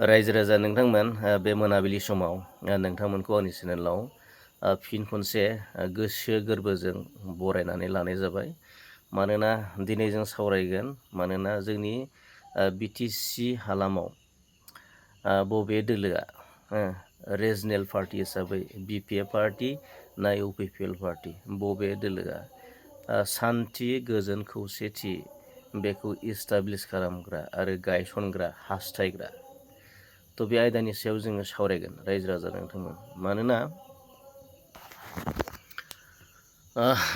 रायजो राजा नोंथांमोन बे मोनाबिलि समाव नोंथांमोनखौ आंनि चेनेलाव फिन खनसे गोसो गोरबोजों बरायनानै लानाय जाबाय। मानोना दिनै जों सावरायगोन मानोना जोंनि बिटिसि हालामाव बबे दोलोआ रिजनेल पार्टी हिसाबै बिपिएफ पार्टी ना इउपिपिएल पार्टी बबे दोलोआ सान्थि गोजोन खौसेथि बेखौ इस्टाब्लिस खालामग्रा आरो गायसनग्रा हास्थायग्रा तो बे आयदानि सायाव जोङो सावरायगोन रायजो राजा नोंथांमोन। मानोना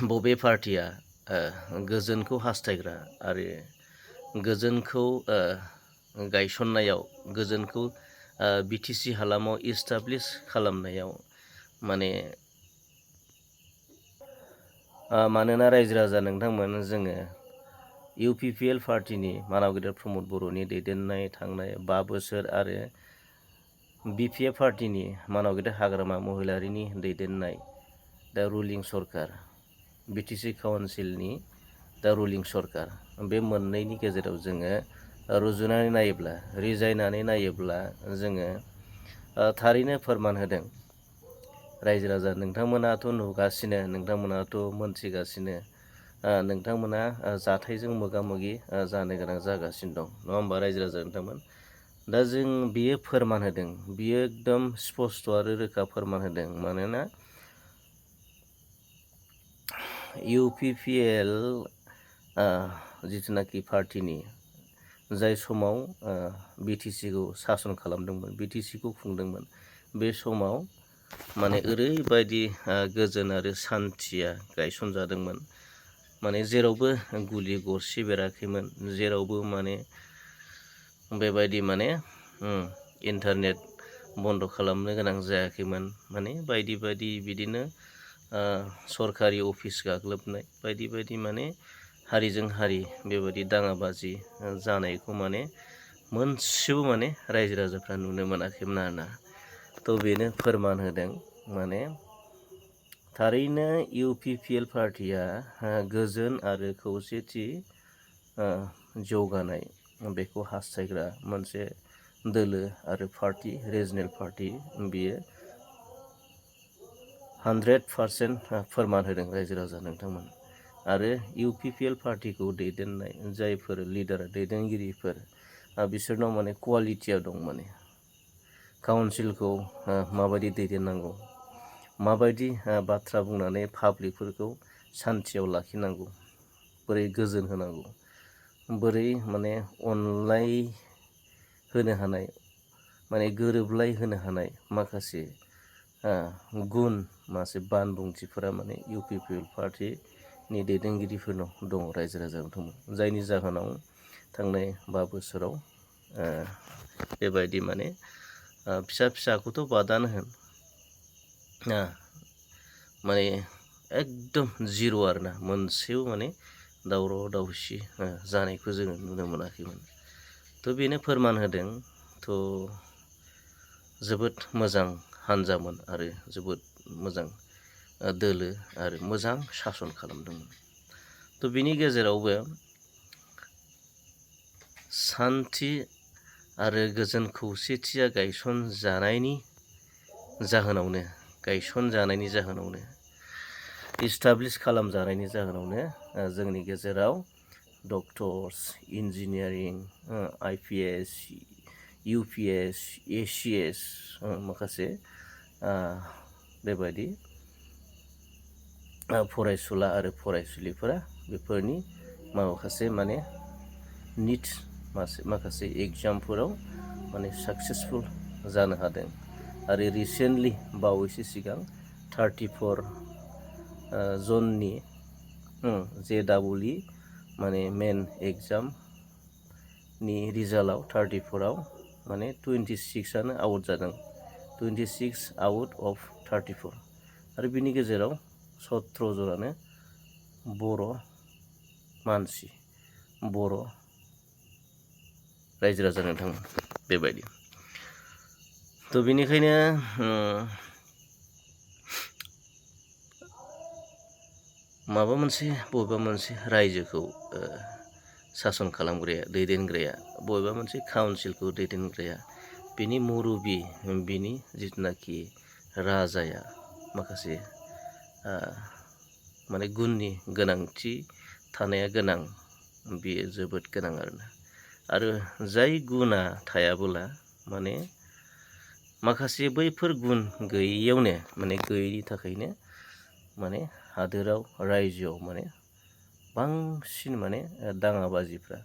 बबे पार्टिया गोजोनखौ हास्थायग्रा आरो गोजोनखौ गायसननायाव गोजोनखौ बिटिसि हालामाव इस्टाब्लिस खालामनायाव मानोना रायजो राजा नोंथांमोन जोङो इउपिपिएल पार्टीनि मानाव गेदेर प्रमद बर'नि दैदेननाय थांनाय 5 बोसोर आरो बिपिएफ पार्टीनि मानाव गेदेर हाग्रामा महिलारिनि दैदेननाय दा रुलिं सरकार बिटिसि काउन्सिलनि दा रुलिं सरकार बे मोननैनि गेजेराव जोङो रुजुनानै नायोब्ला रिजायनानै नायोब्ला जोङो थारैनो फोरमान होदों। रायजो राजा नोंथांमोनाथ' नुगासिनो नोंथांमोनाथ' मोनथिगासिनो नोंथांमोना जाथायजों मोगा मोगि जानो गोनां जागासिनो दं नङा होमबा रायजो राजा नोंथांमोन। दा जों बियो फोरमान होदों बियो एकदम स्पस्ट आरो रोखा फोरमान होदों। मानोना इउपिपिएल जिथुनाखि पार्टीनि जाय समाव बिटिसिखौ सासन खालामदोंमोन बिटिसिखौ खुंदोंमोन बे समाव ओरैबायदि गोजोन आरो सान्थिया गायसनजादोंमोन। जेरावबो गुलि गरसि बेराखैमोन जेरावबो बेबायदि इन्टारनेट बन्द खालामनो गोनां जायाखैमोन। बायदि बायदि बिदिनो सरकारि अफिस गाग्लोबनाय बायदि बायदि हारिजों हारि बेबायदि दाङाबाजि जानायखौ मोनसेबो रायजो राजाफ्रा नुनो मोनाखैमोन आरोना। तो बेनो फोरमान होदों थारैनो इउपिपिएल पार्टीया गोजोन आरो खौसेथि जौगानाय बेखौ हास्थायग्रा मोनसे दोलो आरो पार्टी रिजनेल पार्टी बियो 100% फोरमान होदों रायजो राजा नोंथांमोन। आरो इउपिपिएल पार्टीखौ दैदेननाय जायफोर लिडार दैदेनगिरिफोर बिसोरनाव क्वालिटिया दं। काउन्सिलखौ माबायदि दैदेननांगौ माबायदि बाथ्रा बुंनानै पाब्लिकफोरखौ सान्थियाव लाखिनांगौ बोरै गोजोन होनांगौ बोरै अनलाय होनो हानाय गोरोबलाय होनो हानाय माखासे गुन बानबुंथिफोरा इउपिपिएल पार्टीनि दैदेनगिरिफोरनाव दङ रायजो राजा नोंथांमोन। जायनि जाहोनाव थांनाय 5 बोसोराव बेबायदि फिसा फिसाखौथ' बादानो होन एकदम जिर' आरोना मोनसेबो दावराव दावसि जानायखौ जोङो नुनो मोनाखैमोन। तो बेनो फोरमान होदों जोबोद मोजां हान्जामोन आरो जोबोद मोजां दोलो आरो मोजां सासन खालामदोंमोन। तो बिनि गेजेरावबो सान्थि आरो गोजोन खौसेथिया गायसनजानायनि जाहोनावनो इस्टाब्लिस खालामजानायनि जाहोनावनो जोंनि गेजेराव डक्टर्स इन्जिनियारिं आइपिएस इउपिएस एसिएस माखासे बेबायदि फरायसुला आरो फरायसुलिफोरा बेफोरनि माखासे निट माखासे एग्जामफोराव साक्सेसफुल जानो हादों। आरो रिसेन्टलि बावैसो सिगां 34 जननि JEE मेन एग्जामनि रिजाल्टआव 34आव 26आनो आउट जादों 26 आउट अफ 34 आरो बिनि गेजेराव 17 जनानो बर' मानसि बर' रायजो राजा नोंथांमोन बेबायदि। तो बेनिखायनो बबेबा मोनसे रायजोखौ सासन खालामग्राया दैदेनग्राया बबेबा मोनसे काउन्सिलखौ दैदेनग्राया बिनि मुरबि बिनि जिथुनाखि राजाया माखासे माने गुननि गोनांथि थानाया गोनां, बेयो जोबोद गोनां आरो जाय गुना थायाबोला माने माखासे बैफोर गुन गैयैयावनो माने गैयैनि थाखायनो माने हादोराव रायजोआव माने बांसिन माने दाङाबाजिफ्रा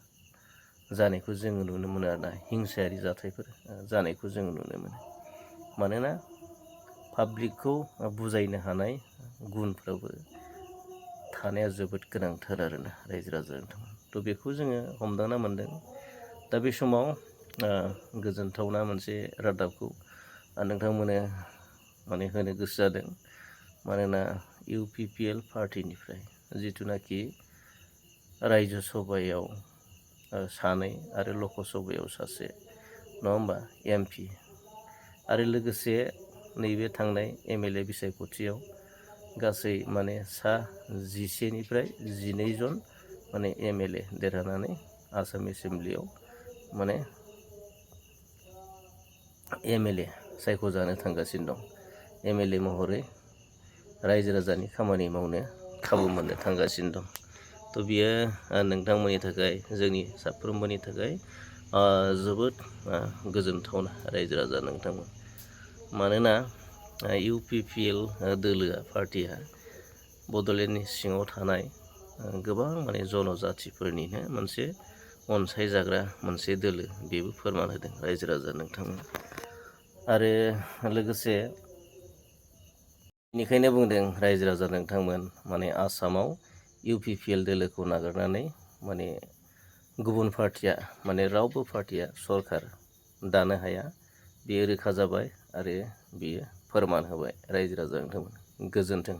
जानायखौ जोङो नुनो मोनो आरोना, हिंसायारि जाथायफोर जानायखौ जोङो नुनो मोनो। मानोना पाब्लिकखौ बुजायनो हानाय गुनफ्राबो थानाया जोबोद गोनांथार आरोना रायजो राजा नोंथांमोन। थ' बेखौ जोङो हमदांना मोनदों। दा बे समाव गोजोनथावना मोनसे रादाबखौ नोंथांमोना माने होनो गोसो जादों। मानोना UPPL पार्टिनिफ्राय जिथुनाखि रायजो सभायाव सानै आरो लकसभायाव सासे, नङा होमबा, MP आरो लोगोसे नैबे थांनाय MLA बिसायख'थियाव गासै माने सा 11निफ्राय 12 जन माने MLA देरहानानै आसाम एसेम्ब्लियाव माने MLA सायख'जानो थांगासिनो दं। MLA महरै रायजो राजानि खामानि मावनो खाबु मोननो थांगासिनो दं। थ' बियो नोंथांमोननि थाखाय, जोंनि साफ्रोमबोनि थाखाय जोबोद गोजोनथावना रायजो राजा नोंथांमोन। मानोना UPPL दोलोआ, पार्टिया बड'लेण्डनि सिङाव थानाय गोबां माने जनजातिफोरनिनो मोनसे अनसायजाग्रा मोनसे दोलो, बेबो फोरमान होदों रायजो राजा नोंथांमोन। आरो लोगोसे बेनिखायनो बुंदों रायजो राजा नोंथांमोन, माने आसामाव UPPL दोलोखौ नागारनानै माने गुबुन पार्टिया, माने रावबो पार्टिया सरखार दानो हाया, बेयो रोखा जाबाय आरो बेयो फोरमान होबाय रायजो राजा नोंथांमोन। गोजोन्थों।